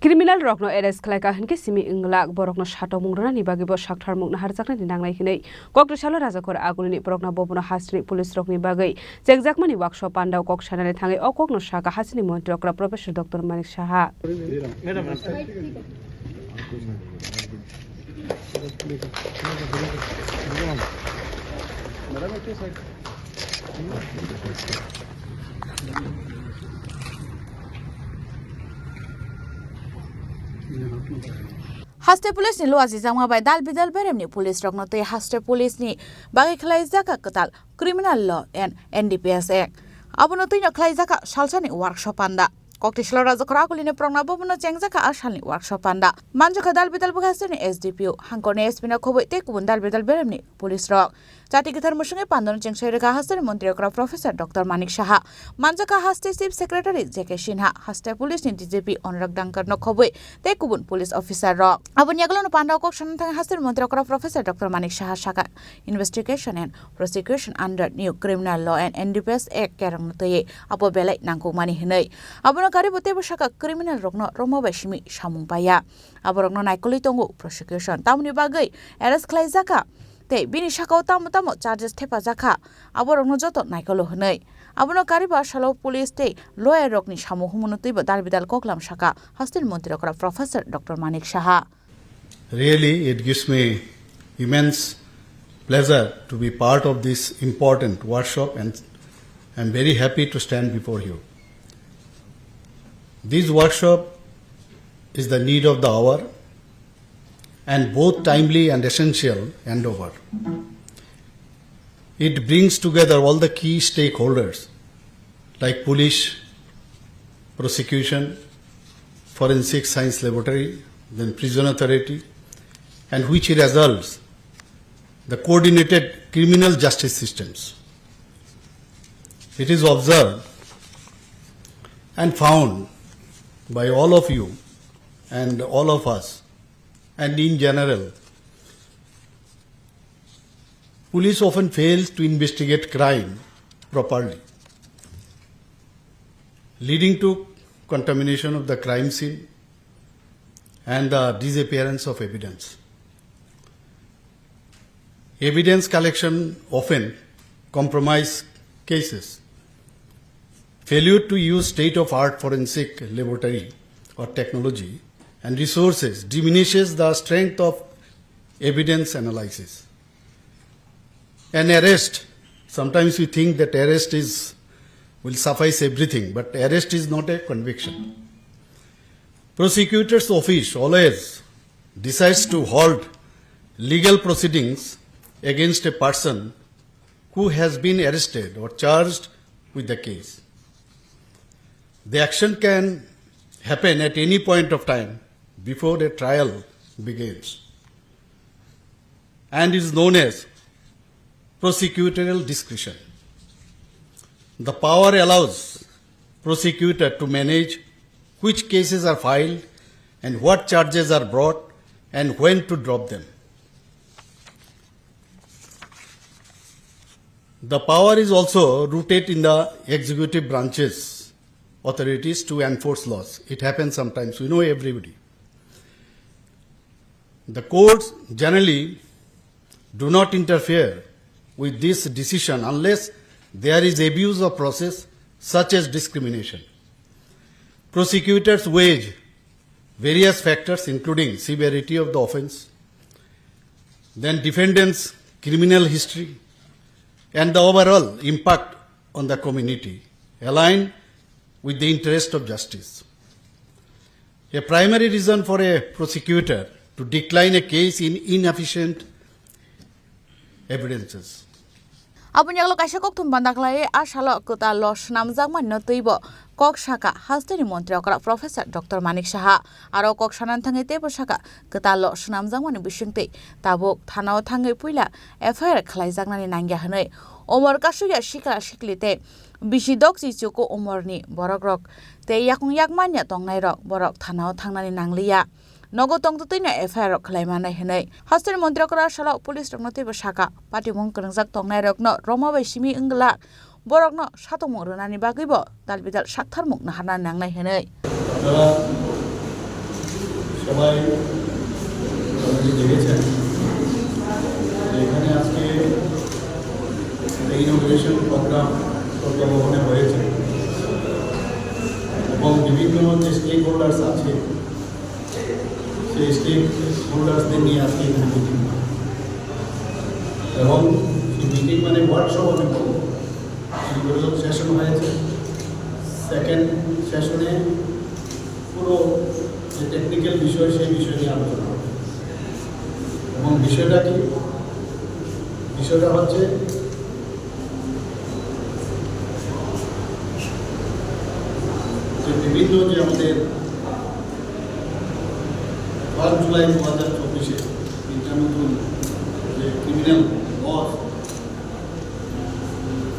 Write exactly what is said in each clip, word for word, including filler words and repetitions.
Criminal rokno arrest khlaika hinkhe simi wnglak, borokno satokmung rwnani bagwibo saktharmung naharjaknani nangnai hwnwi Koktwsalo Rajakhor Agulini Prokna Bhabono hasteni police rokni bagwi chengjakmani waksok pandao kok sanani thangwi o kokno saka hasteni montri okra Professor Doctor Manik Saha. Haste police ni luajijakma bai dal bidal beremni police rokno tei haste police ni bagwi khlaijak kwtal Criminal Law and N D P S Act. Abono twino khlaijak salsani waksok panda. Koktwsalo Rajakhor Agulini Prokna Bhabono chengjak a salni waksok panda. Manjakha dal bidal bwkha hasteni S D P O, hangkorni S P no khobwi tei kubun dal bidal beremni police rok. Chati kwthar mwswngwi pandano chengsoi rwkha hasteni montri okra Professor Doctor Manik Saha. Manjakha haste Chief Secretary J K Sinha, haste police ni D G P Anurag Dangkar no khobwi tei kubun police officer rok. Aboni yagulono pandao kok sana thangwi hasteni montri okra Professor Doctor Manik Saha saka investigation and prosecution under New Criminal Law and N D P S Act kerongno twiwi abo belai nangkukmani hwnwi. Abono karibo teibo saka criminal rokno rwma bai simi samung paiya. Aborokno naikolwi tongo prosecution. Tamoni bagwi arrest khlaijakha tei bini sakao tamo tamo charges thepajakha, aborokno joto naikolo hwnwi. Abono kariba salo police tei lawyer rokni samung humano twibo dal bidal koklam saka hasteni montri okra Professor Doctor Manik Saha. Really, it gives me immense pleasure to be part of this important workshop, and I'm very happy to stand before you. This workshop is the need of the hour and both timely and essential endeavor. It brings together all the key stakeholders like police, prosecution, forensic science laboratory, then prison authority, and which results the coordinated criminal justice systems. It is observed and found by all of you and all of us, and in general, police often fails to investigate crime properly, leading to contamination of the crime scene and the disappearance of evidence. Evidence collection often compromise cases. Failure to use state-of-art forensic laboratory or technology and resources diminishes the strength of evidence analysis. An arrest, sometimes we think that arrest is, will suffice everything, but arrest is not a conviction. Prosecutor's office always decides to halt legal proceedings against a person who has been arrested or charged with the case. The action can happen at any point of time before a trial begins and is known as prosecutorial discretion. The power allows prosecutor to manage which cases are filed and what charges are brought and when to drop them. The power is also rooted in the executive branch's authorities to enforce laws. It happens sometimes, we know everybody. The courts generally do not interfere with this decision unless there is abuse of process, such as discrimination. Prosecutors weigh various factors, including severity of the offense, then defendant's criminal history, and the overall impact on the community, aligned with the interest of justice. A primary reason for a prosecutor to decline a case in inefficient evidences. Aboni yagulo kaisa kokthum banda khlaiwi a salo kwtal law swnamjakmani no twibo kok saka hasteni montri okra Professor Doctor Manik Saha. Aro kok sanani thangwi teibo saka kwtal law swnamjakmani bisingtwi tabuk thanao thangwi puila F I R khlaijaknani nangya hwnwi. Omor kasukya sikla sikli tei bisi dokchi chuku omorni borokrok tei yakung yak manya tongnairok borok thanao thangnani nangliya. Nogo tongtwtwino F I R rok khlai manai hwnwi hasteni montri okra salo police rokno teibo saka, patimung kwrwngjak tongnairokno rwma bai simi wngwlak, borokno satokmung rwnani bagwibo dal bidal saktharmung naharna nangnai hwnwi. সবাই already দেখেছেন যে এখানে আজকে একটা inauguration programme সত্যভবনে হয়েছে এবং বিভিন্ন যে স্টেক হোল্ডার্স আছে, সেই স্টেক হোল্ডার্সদের নিয়ে আজকে এখানে মিটিং। এবং সেই মিটিং মানে ওয়ার্কশপ আমি বলবো। ইন্ট্রোডাকশন সেশন হয়েছে। সেকেন্ড সেশনে পুরো যে টেকনিক্যাল বিষয়, সেই বিষয় নিয়ে আলোচনা হবে। এবং বিষয়টা কি? বিষয়টা হচ্ছে যে বিভিন্ন যে আমাদের পাঁচ জুলাই দু হাজার চব্বিশে তিনটা নতুন যে ক্রিমিনাল ল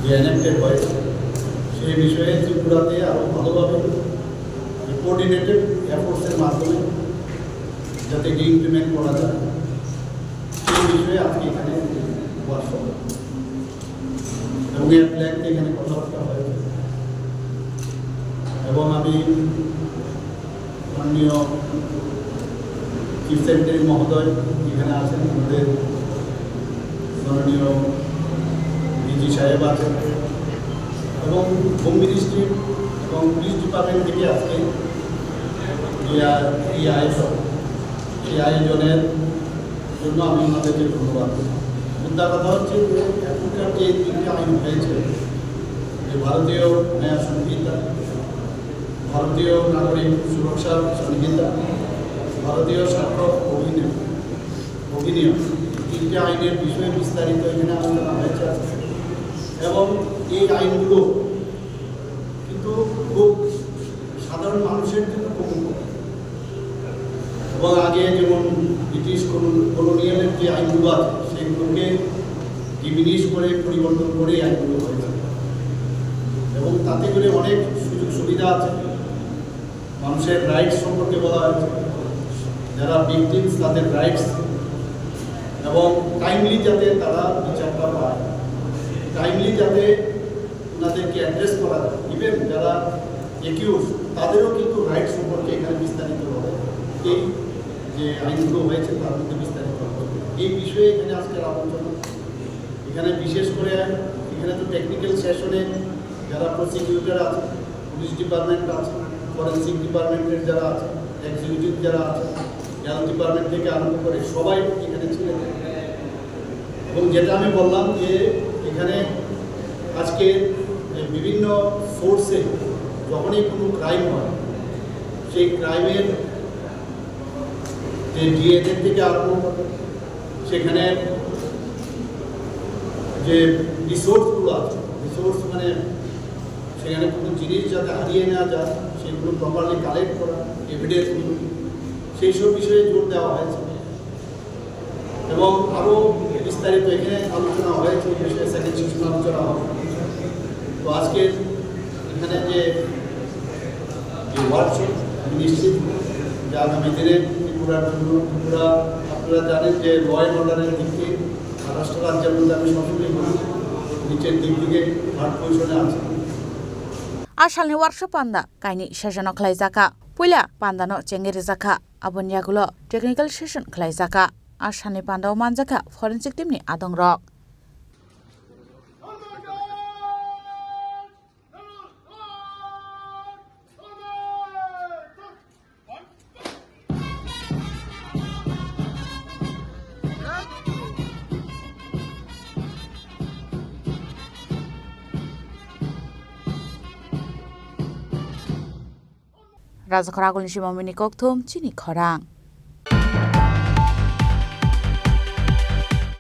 যে এনএক্টেড হয়েছে, সেই বিষয়ে ত্রিপুরাতে আরও ভালোভাবে কোঅর্ডিনেটেড এফোর্টসের মাধ্যমে যাতে ইমপ্লিমেন্ট করা যায়, সেই বিষয়ে আজকে এখানে ওয়ার্কশপ এবং এর প্ল্যানকে এখানে কথাবার্তা হয়েছে। এবং আমি মাননীয় চিফ সেক্রেটারি মহোদয় এখানে আছেন, আমাদের মাননীয় ডিজি সাহেব আছেন এবং হোম মিনিস্ট্রি এবং পুলিশ ডিপার্টমেন্ট থেকে আজকে এই আ-, এই আয়োজন, এই আয়োজনের জন্য আমি ওনাদেরকে ধন্যবাদ দিই। মুদ্রা কথা হচ্ছে যে এখনকার যে তিনটে আইন হয়েছে, যে ভারতীয় ন্যায় সংহিতা, ভারতীয় নাগরিক সুরক্ষা সংহিতা, ভারতীয় সাক্ষ্য অধিনিয়ম, অধিনিয়ম, এই তিনটে আইনের বিষয়ে বিস্তারিত এখানে আলোচনা হয়েছে আজকে। এবং এই আইনগুলো কিন্তু খুব সাধারণ মানুষের জন্য খুব উপকারী। এবং আগে যেমন ব্রিটিশ কলো-, কলোনিয়ালের যে আইনগুলো আছে, সেগুলোকে ডিমিনিশ করে, পরিবর্তন করে এই আইনগুলো হয়েছে। এবং তাতে করে অনেক সুযোগ সুবিধা আছে, মানুষের রাইটস সম্পর্কে বলা হয়েছে, যারা ভিকটিমস তাদের রাইটস, এবং টাইমলি যাতে তারা বিচারটা পায়, টাইমলি যাতে ওনাদেরকে অ্যাড্রেস করা যায়। ইভেন যারা অ্যাকিউজ, তাদেরও কিন্তু রাইট সম্পর্কে এখানে বিস্তারিতভাবে এই যে আইনগুলো হয়েছে, তার মধ্যে বিস্তারিত হবে। এই বিষয়ে এখানে আজকের আলোচনা। এখানে বিশেষ করে এখানে তো টেকনিক্যাল সেশনে যারা প্রসিকিউটর আছে, পুলিশ ডিপার্টমেন্ট আছে, ফরেন্সিক ডিপার্টমেন্টের যারা আছে, এক্সিকিউটিভ যারা আছে, হেলথ ডিপার্টমেন্ট থেকে আরম্ভ করে সবাই এখানে ছিলেন। এবং যেটা আমি বললাম যে এখানে আজকে যে বিভিন্ন সোর্সে যখনই কোনো ক্রাইম হয়, সেই ক্রাইমের যে ডিএনএ থেকে আরম্ভ করে সেখানে যে রিসোর্সগুলো আছে, রিসোর্স মানে সেখানে কোনো জিনিস যাতে হারিয়ে না যায়, সেগুলো প্রপারলি কালেক্ট করা, এভিডেন্সগুলো, সেই সব বিষয়ে জোর দেওয়া হয়েছে। এবং আরও বিস্তারিত এখানে আলোচনা হয়েছে, এই বিষয়ে সেকেন্ড সেশন আলোচনা হবে। তো আজকে এখানে যে, যে ওয়ার্কশপ, আমি নিশ্চিত যে আগামী দিনে ত্রিপুরার জন্য, ত্রিপুরা, আপনারা জানেন যে ল অ্যান্ড অর্ডারের দিক থেকে মহারাষ্ট্র রাজ্যের মধ্যে আমি সবসময় বলি, নিচের দিক থেকে থার্ড পজিশনে আছে। A salni workshop panda kainwi session o khlaijakha. Puila pandano chengwi rwjakha, aboni yagulo technical session khlaijakha. A salni pandao manjakha forensic team ni adongrok. Rajakhor agulni simamuni kokthum chini khorang.